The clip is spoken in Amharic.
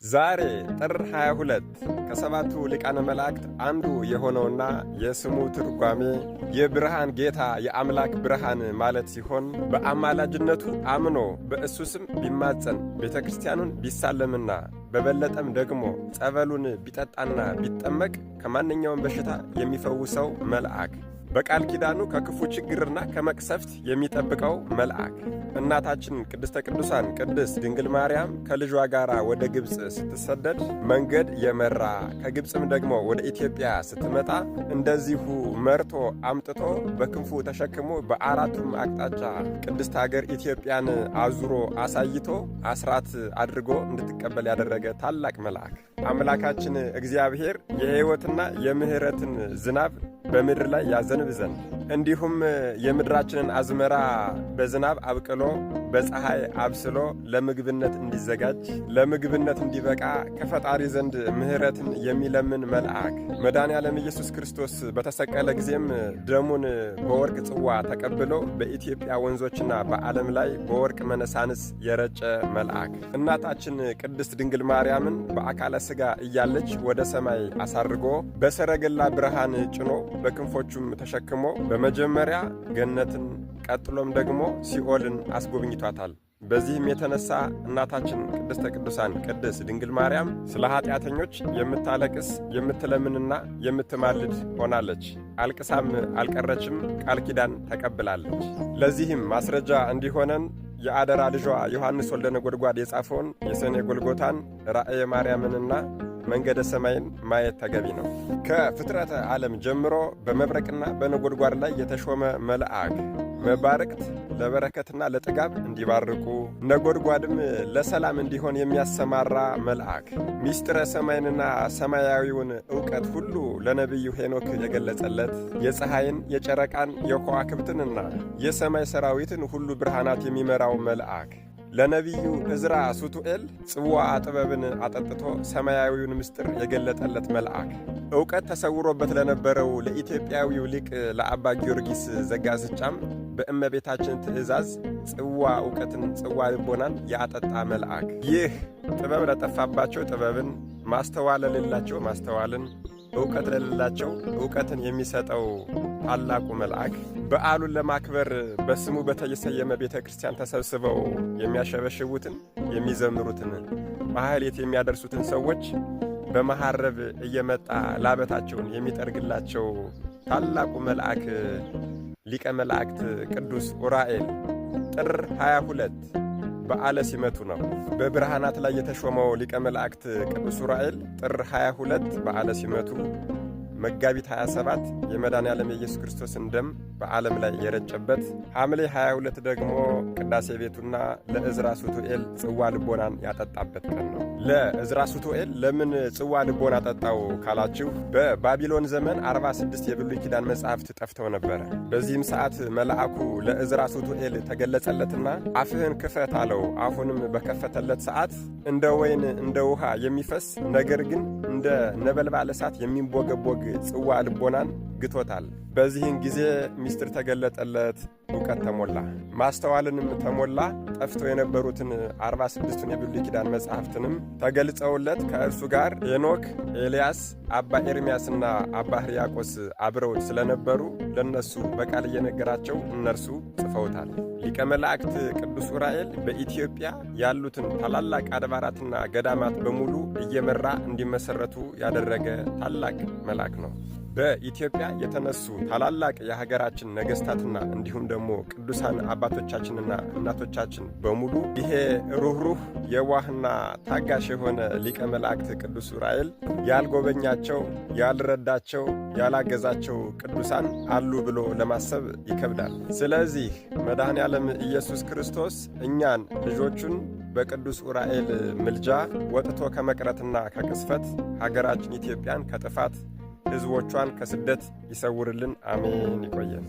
ዛሬ ጥር 22 ከሰባቱ ሊቃነ መላእክት አንዱ የሆነውና የስሙ ትርጓሜ የብርሃን ጌታ፣ የአምላክ ብርሃን ማለት ሲሆን፣ በአማላጅነቱ አምኖ በእሱ ስም ቢማጸን፣ ቤተ ክርስቲያኑን ቢሳለምና በበለጠም ደግሞ ጸበሉን ቢጠጣና ቢጠመቅ ከማንኛውም በሽታ የሚፈውሰው መልአክ፣ በቃል ኪዳኑ ከክፉ ችግርና ከመቅሰፍት የሚጠብቀው መልአክ፣ እናታችን ቅድስተ ቅዱሳን ቅድስት ድንግል ማርያም ከልጇ ጋር ወደ ግብፅ ስትሰደድ መንገድ የመራ፣ ከግብፅም ደግሞ ወደ ኢትዮጵያ ስትመጣ እንደዚሁ መርቶ አምጥቶ በክንፉ ተሸክሞ በአራቱም አቅጣጫ ቅድስት ሀገር ኢትዮጵያን አዙሮ አሳይቶ አስራት አድርጎ እንድትቀበል ያደረገ ታላቅ መልአክ፣ አምላካችን እግዚአብሔር የሕይወትና የምሕረትን ዝናብ በምድር ላይ ያዘንብ ዘንድ፣ እንዲሁም የምድራችንን አዝመራ በዝናብ አብቅሎ በፀሐይ አብስሎ ለምግብነት እንዲዘጋጅ፣ ለምግብነት እንዲበቃ ከፈጣሪ ዘንድ ምሕረትን የሚለምን መልአክ፣ መድኃኔ ዓለም ኢየሱስ ክርስቶስ በተሰቀለ ጊዜም ደሙን በወርቅ ጽዋ ተቀብሎ በኢትዮጵያ ወንዞችና በዓለም ላይ በወርቅ መነሳንስ የረጨ መልአክ፣ እናታችን ቅድስት ድንግል ማርያምን በአካለ ሥጋ እያለች ወደ ሰማይ አሳርጎ በሰረገላ ብርሃን ጭኖ በክንፎቹም ተሸክሞ በመጀመሪያ ገነትን ቀጥሎም ደግሞ ሲኦልን አስጎብኝቷታል። በዚህም የተነሳ እናታችን ቅድስተ ቅዱሳን ቅድስት ድንግል ማርያም ስለ ኃጢአተኞች የምታለቅስ፣ የምትለምንና የምትማልድ ሆናለች። አልቅሳም አልቀረችም፣ ቃል ኪዳን ተቀብላለች። ለዚህም ማስረጃ እንዲሆነን የአደራ ልጇ ዮሐንስ ወልደ ነጎድጓድ የጻፈውን የሰኔ ጎልጎታን፣ ራእየ ማርያምንና መንገደ ሰማይን ማየት ተገቢ ነው። ከፍጥረተ ዓለም ጀምሮ በመብረቅና በነጎድጓድ ላይ የተሾመ መልአክ፣ መባርቅት ለበረከትና ለጥጋብ እንዲባርኩ፣ ነጎድጓድም ለሰላም እንዲሆን የሚያሰማራ መልአክ፣ ሚስጥረ ሰማይንና ሰማያዊውን ዕውቀት ሁሉ ለነቢዩ ሄኖክ የገለጸለት፣ የፀሐይን፣ የጨረቃን፣ የከዋክብትንና የሰማይ ሰራዊትን ሁሉ ብርሃናት የሚመራው መልአክ፣ ለነቢዩ እዝራ ሱቱኤል ጽዋ ጥበብን አጠጥቶ ሰማያዊውን ምስጢር የገለጠለት መልአክ፣ ዕውቀት ተሰውሮበት ለነበረው ለኢትዮጵያዊው ሊቅ ለአባ ጊዮርጊስ ዘጋስጫም በእመቤታችን ትእዛዝ ጽዋ ዕውቀትን፣ ጽዋ ልቦናን ያጠጣ መልአክ፣ ይህ ጥበብ ለጠፋባቸው ጥበብን፣ ማስተዋል ለሌላቸው ማስተዋልን፣ ዕውቀት ለሌላቸው ዕውቀትን የሚሰጠው ታላቁ መልአክ፣ በዓሉን ለማክበር በስሙ በተሰየመ ቤተ ክርስቲያን ተሰብስበው የሚያሸበሽቡትን፣ የሚዘምሩትን፣ ማህሌት የሚያደርሱትን ሰዎች በመሐረብ እየመጣ ላበታቸውን የሚጠርግላቸው ታላቁ መልአክ ሊቀ መላእክት ቅዱስ ኡራኤል ጥር 22 በዓለ ሲመቱ ነው። በብርሃናት ላይ የተሾመው ሊቀ መላእክት ቅዱስ ኡራኤል ጥር 22 በዓለ ሲመቱ፣ መጋቢት 27 የመድኃኔ ዓለም የኢየሱስ ክርስቶስን ደም በዓለም ላይ የረጨበት፣ ሐምሌ 22 ደግሞ ቅዳሴ ቤቱና ለእዝራ ሱቱኤል ጽዋ ልቦናን ያጠጣበት ቀን ነው። ለእዝራ ሱቱኤል ለምን ጽዋ ልቦና ጠጣው ካላችሁ፣ በባቢሎን ዘመን 46 የብሉይ ኪዳን መጻሕፍት ጠፍተው ነበረ። በዚህም ሰዓት መልአኩ ለእዝራ ሱቱኤል ተገለጸለትና አፍህን ክፈት አለው። አፉንም በከፈተለት ሰዓት እንደ ወይን እንደ ውሃ የሚፈስ፣ ነገር ግን እንደ ነበልባል እሳት የሚንቦገቦግ ጽዋ ልቦናን ግቶታል። በዚህን ጊዜ ምስጢር ተገለጠለት፣ እውቀት ተሞላ፣ ማስተዋልንም ተሞላ። ጠፍተው የነበሩትን 46ቱን የብሉይ ኪዳን መጻሕፍትንም ተገልጸውለት ከእርሱ ጋር ሄኖክ፣ ኤልያስ፣ አባ ኤርምያስና አባ ሕርያቆስ አብረውት ስለነበሩ ለነሱ በቃል እየነገራቸው እነርሱ ጽፈውታል። ሊቀ መላእክት ቅዱስ ዑራኤል በኢትዮጵያ ያሉትን ታላላቅ አድባራትና ገዳማት በሙሉ እየመራ እንዲመሰረቱ ያደረገ ታላቅ መልአክ ነው። በኢትዮጵያ የተነሱ ታላላቅ የሀገራችን ነገስታትና እንዲሁም ደግሞ ቅዱሳን አባቶቻችንና እናቶቻችን በሙሉ ይሄ ሩኅሩህ፣ የዋህና ታጋሽ የሆነ ሊቀ መላእክት ቅዱስ ዑራኤል ያልጎበኛቸው፣ ያልረዳቸው፣ ያላገዛቸው ቅዱሳን አሉ ብሎ ለማሰብ ይከብዳል። ስለዚህ መድኃኔ ዓለም ኢየሱስ ክርስቶስ እኛን ልጆቹን በቅዱስ ዑራኤል ምልጃ ወጥቶ ከመቅረትና ከቅስፈት፣ ሀገራችን ኢትዮጵያን ከጥፋት፣ ሕዝቦቿን ከስደት ይሰውርልን። አሜን። ይቆየን።